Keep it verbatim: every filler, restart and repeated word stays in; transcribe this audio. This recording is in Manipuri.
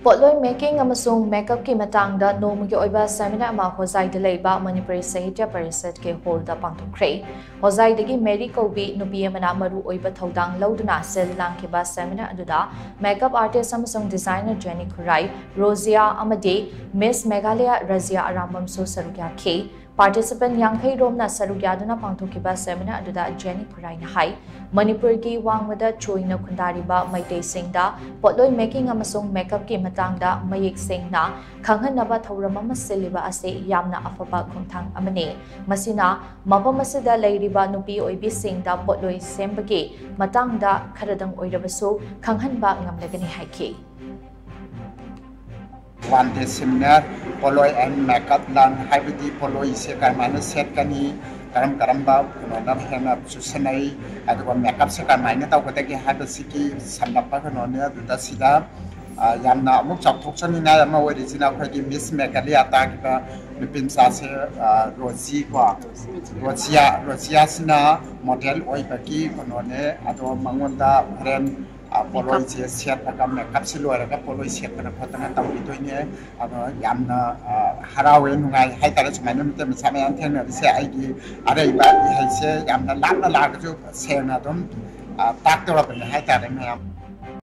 ꯄꯣꯠꯂꯣꯏ ꯃꯦꯀꯤꯡ ꯑꯃꯁꯨꯡ ꯃꯦꯀꯞꯀꯤ ꯃꯇꯥꯡꯗ ꯅꯣꯡꯃꯒꯤ ꯑꯣꯏꯕ ꯁꯦꯃꯤꯅꯥꯔ ꯑꯃ ꯍꯣꯖꯥꯏꯗ ꯂꯩꯕ ꯃꯅꯤꯄꯨꯔꯤ ꯁꯥꯍꯤꯇ꯭ꯌ ꯄꯔꯤꯁꯠꯀꯤ ꯍꯣꯜꯗ ꯄꯥꯡꯊꯣꯛꯈ꯭ꯔꯦ꯫ ꯍꯣꯖꯥꯏꯗꯒꯤ ꯃꯦꯔꯤ ꯀꯧꯕꯤ ꯅꯨꯄꯤ ꯑꯃꯅ ꯃꯔꯨ ꯑꯣꯏꯕ ꯊꯧꯗꯥꯡ ꯂꯧꯗꯨꯅ ꯁꯤꯜ ꯂꯥꯡꯈꯤꯕ ꯁꯦꯃꯤꯅꯥꯔ ꯑꯗꯨꯗ ꯃꯦꯀꯞ ꯑꯥꯔꯇꯤꯁ ꯑꯃꯁꯨꯡ ꯗꯤꯖꯥꯏꯅꯔ ꯖꯦꯅꯤ ꯈꯨꯔꯥꯏ, ꯔꯣꯖꯤꯌꯥ ꯑꯃꯗꯤ ꯃꯤꯁ ꯃꯦꯘꯥꯂꯌꯥ ꯔꯖꯤꯌꯥ ꯑꯔꯥꯝꯕꯝꯁꯨ ꯁꯔꯨꯛ ꯌꯥꯈꯤ꯫ ꯄꯥꯔꯇꯤꯁꯤꯄꯦꯟ ꯌꯥꯡꯈꯩ ꯔꯣꯝꯅ ꯁꯔꯨꯛ ꯌꯥꯗꯨꯅ ꯄꯥꯡꯊꯣꯛꯈꯤꯕ ꯁꯦꯃꯤꯅꯥꯔ ꯑꯗꯨꯗ ꯖꯦꯅꯤ ꯈꯨꯔꯥꯏꯅ ꯍꯥꯏ, ꯃꯅꯤꯄꯨꯔꯒꯤ ꯋꯥꯡꯃꯗ ꯆꯣꯏꯅ ꯈꯨꯟꯗꯥꯔꯤꯕ ꯃꯩꯇꯩꯁꯤꯡꯗ ꯄꯣꯠꯂꯣꯏ ꯃꯦꯀꯤꯡ ꯑꯃꯁꯨꯡ ꯃꯦꯀꯞꯀꯤ ꯃꯇꯥꯡꯗ ꯃꯌꯦꯛ ꯁꯦꯡꯅ ꯈꯪꯍꯟꯅꯕ ꯊꯧꯔꯝ ꯑꯃ ꯁꯤꯜꯂꯤꯕ ꯑꯁꯤ ꯌꯥꯝꯅ ꯑꯐꯕ ꯈꯣꯡꯊꯥꯡ ꯑꯃꯅꯤ꯫ ꯃꯁꯤꯅ ꯃꯐꯝ ꯑꯁꯤꯗ ꯂꯩꯔꯤꯕ ꯅꯨꯄꯤ ꯑꯣꯏꯕꯤꯁꯤꯡꯗ ꯄꯣꯠꯂꯣꯏ ꯁꯦꯝꯕꯒꯤ ꯃꯇꯥꯡꯗ ꯈꯔꯗꯪ ꯑꯣꯏꯔꯕꯁꯨ ꯈꯪꯍꯟꯕ ꯉꯝꯂꯒꯅꯤ ꯍꯥꯏꯈꯤ꯫ One day seminar, ꯄꯣꯠꯂꯣꯏ and makeup learn, ꯍꯥꯏꯕꯗꯤ ꯄꯣꯠꯂꯣꯏꯁꯦ ꯀꯔꯝꯍꯥꯏꯅ ꯁꯦꯠꯀꯅꯤ, ꯀꯔꯝ ꯀꯔꯝꯕ ꯀꯩꯅꯣꯅ ꯍꯦꯟꯅ ꯆꯨꯁꯟꯅꯩ, ꯑꯗꯨꯒ ꯃꯦꯀꯞꯁꯦ ꯀꯔꯝꯍꯥꯏꯅ ꯇꯧꯒꯗꯒꯦ ꯍꯥꯏꯕꯁꯤꯒꯤ ꯁꯝꯂꯞꯄ ꯀꯩꯅꯣꯅꯦ꯫ ꯑꯗꯨꯗ ꯁꯤꯗ ꯑ, ꯌꯥꯝꯅ ꯑꯃꯨꯛ ꯆꯥꯎꯊꯣꯛꯆꯅꯤꯡꯉꯥꯏ ꯑꯃ ꯑꯣꯏꯔꯤꯁꯤꯅ ꯑꯩꯈꯣꯏꯒꯤ ꯃꯤꯁ ꯃꯦꯘꯥꯂꯌꯥ ꯇꯥꯈꯤꯕ ꯅꯨꯄꯤ ꯃꯆꯥꯁꯦ, ꯑ, ꯔꯣꯖꯤ ꯀꯣ, ꯔꯣꯖꯤꯌꯥ, ꯔꯣꯖꯤꯌꯥꯁꯤꯅ ꯃꯣꯗꯦꯜ ꯑꯣꯏꯕꯒꯤ ꯀꯩꯅꯣꯅꯦ꯫ ꯑꯗꯣ ꯃꯉꯣꯟꯗ ꯍꯣꯔꯦꯟ, ꯑ, ꯄꯣꯠꯂꯣꯏꯁꯦ ꯁꯦꯠꯂꯒ ꯃꯦꯀꯞꯁꯦ ꯂꯣꯏꯔꯒ ꯄꯣꯠꯂꯣꯏ ꯁꯦꯠꯇꯅ ꯈꯣꯠꯇꯅ ꯇꯧꯕꯤꯗꯣꯏꯅꯦ꯫ ꯑꯗꯣ ꯌꯥꯝꯅ, ꯑ, ꯍꯔꯥꯎꯋꯦ, ꯅꯨꯡꯉꯥꯏ ꯍꯥꯏꯇꯥꯔꯦ꯫ ꯁꯨꯃꯥꯏꯅ ꯃꯇꯦꯛ ꯃꯆꯥ ꯃꯌꯥꯝ ꯊꯦꯡꯅꯔꯤꯁꯦ ꯑꯩꯒꯤ ꯑꯔꯩꯕ ꯏꯍꯩꯁꯦ ꯌꯥꯝꯅ ꯂꯥꯞꯅ ꯂꯥꯛꯑꯒꯁꯨ ꯁꯦꯡꯅ ꯑꯗꯨꯝ, ꯑ, ꯇꯥꯛꯇꯧꯔꯕꯅꯦ ꯍꯥꯏꯇꯥꯔꯦ ꯃꯌꯥꯝ꯫